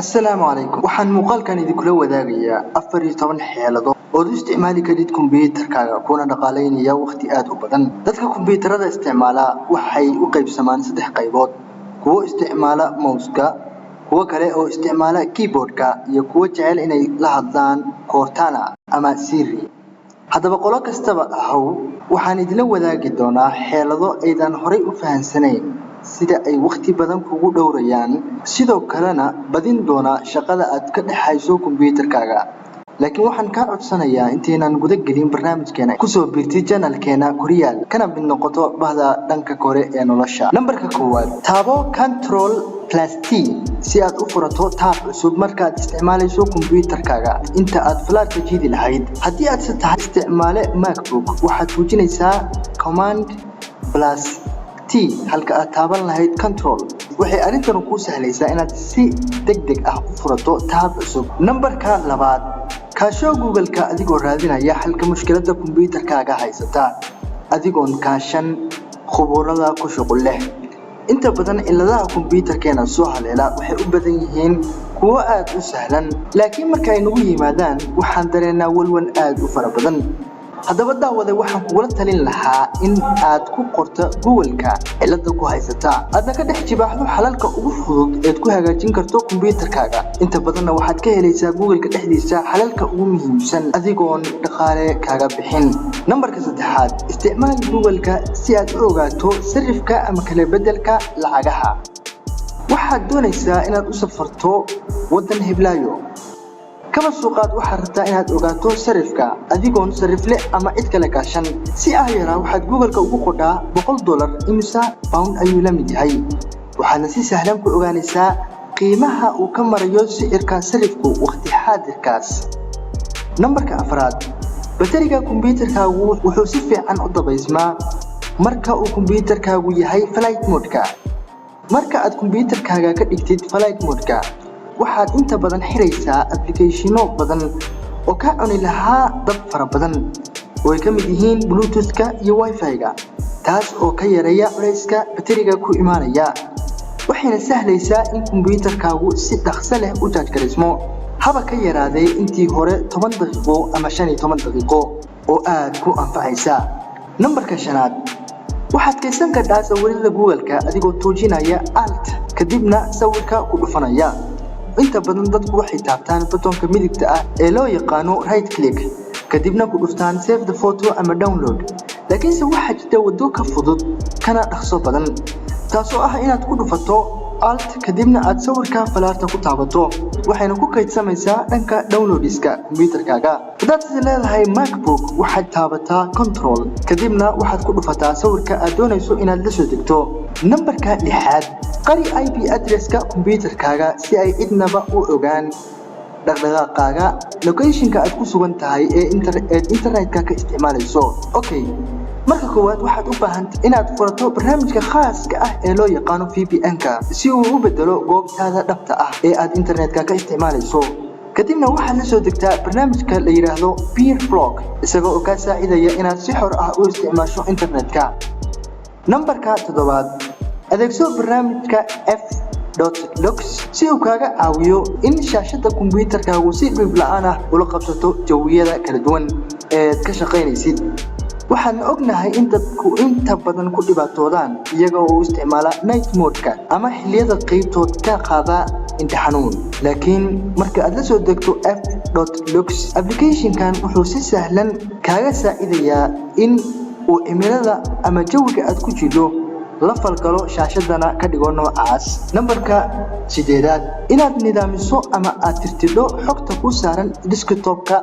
Assalaamu calaykum. Waxaan muuqaalkan idinkula wadaagayaa 14 xeeladood ood u isticmaali karid kombiyuutarkaaga, kuna dhaqaalaynaya waqti aad u badan. Dadka kombiyuutarada isticmaala waxay u qaybsamaan saddex qaybood: kuwo isticmaala mouse-ka, kuwo kale oo isticmaala keyboard-ka, iyo kuwo jecel inay la hadlaan Cortana ama Siri. Haddaba, qolo kastaba ahow, waxaan idinla wadaagi doonaa xeelado aydan horay u fahansanayn sida ay waqti badan kugu dhowrayaan, sidoo kalena badin doona shaqada aad ka dhex hayso kombiyuutarkaaga. Laakiin waxaan kaa codsanayaa, intaynaan guda gelin barnaamijkeena, kusoo biirtid channelkeena Koryaal, kana mid noqoto bahda dhanka kore ee nolosha. Nambarka koowaad: taabo Control plus T si aad u furato tab cusub markaad isticmaalayso kombiyuutarkaaga, inta aad falaarka jiidi lahayd. Haddii aad se tahay isticmaale MacBook, waxaad tuujinaysaa Command plus T halka aad taaban lahayd Control. Waxay arrintan kuu sahlaysaa inaad si degdeg ah u furato tab cusub. Nambarka labaad: kaasho Google-ka adigoo raadinaya xalka mushkiladda kombiyuutarkaaga haysata, adigoon kaashan khuburada ku shuqul leh. Inta badan cilladaha kombiyuutarkeena soo haleela waxay u badan yihiin kuwo aad u sahlan, laakiin marka ay nagu yimaadaan waxaan dareennaa walwal aad u fara badan. Haddaba daawade, waxaan kugula talin lahaa in aad ku qorto Google-ka cilada ku haysata, aadna ka dhex jibaaxdo xalalka ugu fudud eed ku hagaajin karto kombiyuutarkaaga. Inta badanna waxaad ka helaysaa Google-ka dhexdiisa xalalka ugu muhiimsan, adigoon dhaqaale kaaga bixin. Nambarka saddexaad: isticmaal Google-ka si aad u ogaato sarifka ama kala beddelka lacagaha. Waxaad doonaysaa inaad u safarto waddan heblaayo. Kaba suuqaad waxaad rabtaa inaad ogaato sarifka adigoon sarifle ama cid kale kaashan. Si ah yaraa, waxaad Google-ka ugu qodhaa "$100 imisa pound ayuu la mid yahay?" Waxaadna si sahlan ku ogaanaysaa qiimaha uu ka marayo sicirka sarifku waqti xaadirkaas. Nambarka afraad: bateriga kombiyuutarkaagu wuxuu si fiican u dabaysmaa marka uu kombiyuutarkaagu yahay flight mode-ka. Marka aad kombiyuutarkaaga ka dhigtid flight mode-ka, waxaad inta badan xiraysaa applicationo badan oo kaa cuni lahaa dab fara badan, oo ay ka mid yihiin Bluetooth-ka iyo Wi-Fi-ga, taas oo ka yareeya culayska bateriga ku imaanaya, waxayna sahlaysaa in kombiyuutarkaagu si dhaqso leh u charge gareysmo, haba ka yaraadee intii hore 10 daqiiqo ama 15 daqiiqo, oo aad ku anfacaysa. Nambarka shanaad: waxaad kaydsan kartaa sawirada Google-ka adigoo tuujinaya Alt, kadibna sawirka ku dhufanaya. Inta badan dadku waxay taabtaan buttonka midigta ah ee loo yaqaano right click, kadibna ku dhuftaan save the photo ama download. Laakiinse waxaa jirta waddo ka fudud kana dhaqso badan, taasoo ah inaad ku dhufato Alt, kadibna aad sawirka falaarta ku taabato. Waxayna ku kaydsamaysaa dhanka downloadska kombiyuutarkaaga. Haddaad sida leedahay MacBook, waxaad taabataa Control, kadibna waxaad ku dhufataa sawirka aad doonayso inaad la soo degto. Nambarka lixaad: qari IP addresska kombiyuutarkaaga si ay cidnaba u ogaan dhaqdhaqaaqaaga, locationka aad ku sugan tahay ee eed internetka ka isticmaalayso. Okay, marka koowaad waxaad u baahantay inaad furato barnaamijka khaaska ah ee loo yaqaano VPN-ka, si uu u bedelo goobtaada dhabta ah ee aad internetka ka isticmaalayso. Kadibna waxaad la soo degtaa barnaamijka la yidhaahdo PeerBlock, isaga oo kaa saacidaya inaad si xor ah u isticmaasho internetka. Nambarka toddobaad: adeegso barnaamijka f looks si uu kaaga caawiyo in shaashada kombiyuutarkaagu si dhib la'aan ah ula qabsato jawiyada kala duwan eed ka shaqaynaysid. Waxaadna ognahay in dadku inta badan ku dhibaatoodaan iyaga oo u isticmaala night mode-ka ama xilliyada qaybtood ka qaada indha xanuun. Laakiin marka aad la soo degto f looks applicationkan, wuxuu si sahlan kaaga saacidayaa in uu cimilada ama jawiga aad ku jidho la falgalo, shaashadana ka dhigo noocaas. Nambarka sideedaad: inaad nidaamiso ama aad tirtidho xogta ku saaran desktopka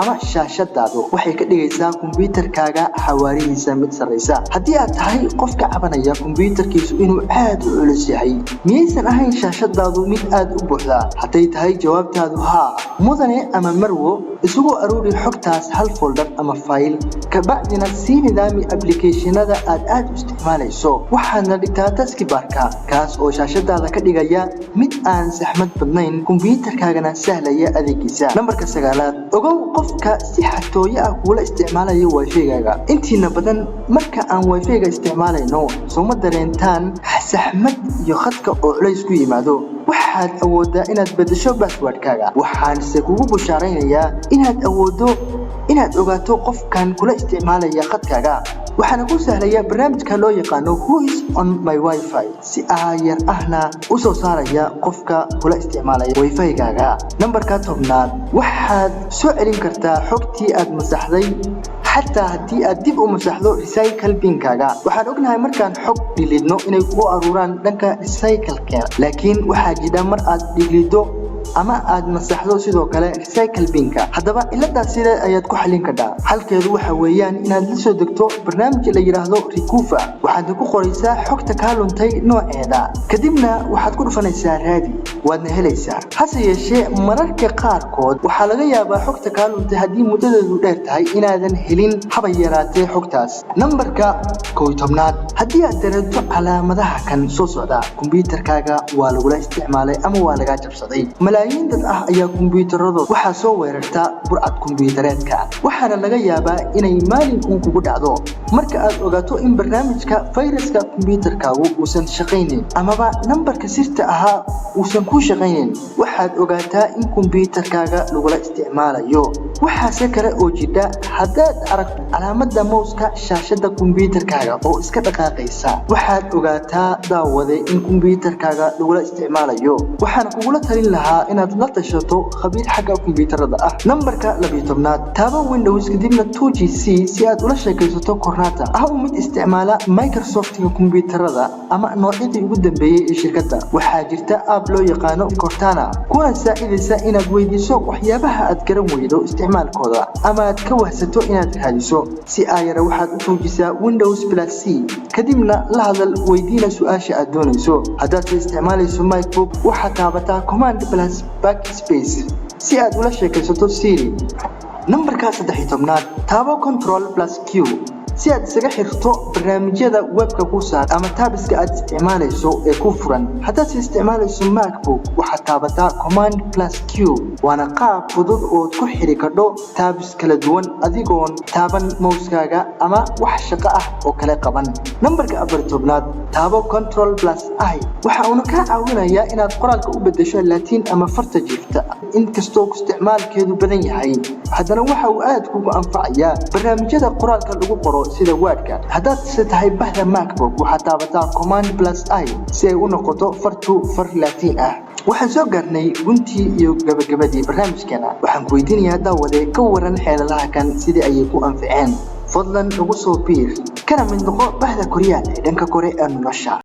ama shaashadaadu waxay ka dhigaysaa kombiyuutarkaaga xawaarihiisa mid sarreysa. Haddii aad tahay qof ka cabanaya kombiyuutarkiisu inuu aad u culus yahay, miyaysan ahayn shaashadaadu mid aad u buuxda? Hadday tahay jawaabtaadu haa, mudane ama marwo, isugu aruuri xogtaas hal folder ama fayl, kabacdina sii nidaami applicationada aad aad u isticmaalayso. Waxaadna dhigtaa taskbarka, kaas oo shaashadaada ka dhigaya mid aan saxmad badnayn, kombiyuutarkaagana sahlaya adeegiisa. Nambarka sagaalaad: ogow qofka si xatooyo ah kuula isticmaalaya Wi-Fi-gaaga. Intiina badan marka aan Wi-Fi-ga isticmaalayno, sooma dareentaan saxmad iyo khadka oo culays ku yimaado? Waxaad awooddaa inaad beddesho passwordkaaga. Waxaanse kugu bushaaraynayaa inaad awooddo inaad ogaato qofkan kula isticmaalaya khadkaaga. Waxaana ku sahlaya barnaamijka loo yaqaano "Who is on my WiFi", si aayar ahna u soo saaraya qofka kula isticmaalaya WiFi-gaaga. Nambarka 10aad, waxaad soo celin kartaa xogtii aad masaxday xataa haddii aad dib u masaxdo recycle binkaaga. Waxaan ognahay markaan xog dhilidno inay ku aruuraan dhanka recycle-ka, laakiin waxaa jidha mar aad dhilido ama aad masaxdo sidoo kale recycle binka. Haddaba ciladaas sidee ayaad ku xallin kartaa? Xalkeedu waxa weeyaan inaad la soo degto barnaamij la yidhaahdo Recuva. Waxaadna ku qoraysaa xogta kaa luntay nooceeda, kadibna waxaad ku dhufanaysaa raadi, waadna helaysaa. Hase yeeshee, mararka qaarkood waxaa laga yaabaa xogta kaa luntay haddii muddadeedu dheer tahay inaadan helin haba yaraatee xogtaas. Nambarka 11aad, haddii aad dareento calaamadaha kan soo socda, kombiyuutarkaaga waa lagula isticmaalay ama waa lagaa jabsaday. Malaayiin dad ah ayaa kombiyuutaradooda waxaa soo weerarta burcad kombiyuutareedka, waxaana laga yaabaa inay maalin uun kugu dhacdo. Marka aad ogaato in barnaamijka fayraska kombiyuutarkaagu uusan shaqaynayn amaba nambarka sirta ahaa uusan kuu shaqaynayn, waxaad ogaataa in kombiyuutarkaaga lagula isticmaalayo. Waxaase kale oo jidha, haddaad aragto calaamadda mouska shaashadda kombiyuutarkaaga oo iska dhaqaaqaysa, waxaad ogaataa, daawade, in kombiyuutarkaaga lagula isticmaalayo. Waxaana kugula talin lahaa inaad la tashato khabiir xagga kombiyuutarada ah. Nambarka 12aad, taabo Windows kadibna 2gc si aad ula sheekaysato Cortana. Ah u mid isticmaala Microsoftiga kombiyuutarada ama noocyadii ugu dambeeyey ee shirkadda, waxaa jirta app loo yaqaano Cortana, kuna saacidaysa inaad weydiiso waxyaabaha aad garan weydo isticmaalkooda ama aad ka wahsato inaad raadiso. Si aayara waxaad u tuujisaa Windows plus C, kadibna la hadal, weydiina su-aasha aad doonayso. Haddaadse isticmaalayso MacBook, waxaad taabataa Command plus Backspace si aad ula sheekaysato Siri. Nambarka 13aad, taabo Control plus Q si aad isaga xirto barnaamijyada webka ku saar ama tabska aad isticmaalayso ee ku furan. Haddaad isticmaalayso MacBook, waxaad taabataa Command plus Q, waana qaab fudud ood ku xiri kardho tabs kala duwan adigoon taaban mouskaaga ama wax shaqo ah oo kale qaban. Nambarka 14aad, taabo Control plus I. Waxa uuna kaa caawinayaa inaad qoraalka u beddesho Laatiin ama farta jiifta. Inkastoo isticmaalkeedu badan yahay, haddana waxa uu aad kugu anfacayaa barnaamijyada qoraalka lagu qoro sida Wordka. Haddaad se tahay bahda MacBook, waxaad taabataa Command plus I si ay u noqoto fartu far Laatiin ah. Waxaan soo gaarnay guntii iyo gabagabadii barnaamijkeena. Waxaan ku weydiinayaa, daawade, ka waran xeeladaha kan, sidii ayay ku anficeen? Fadlan nagu soo biir, kana mid noqo bahda Koryaal ee dhanka kore ee nolosha.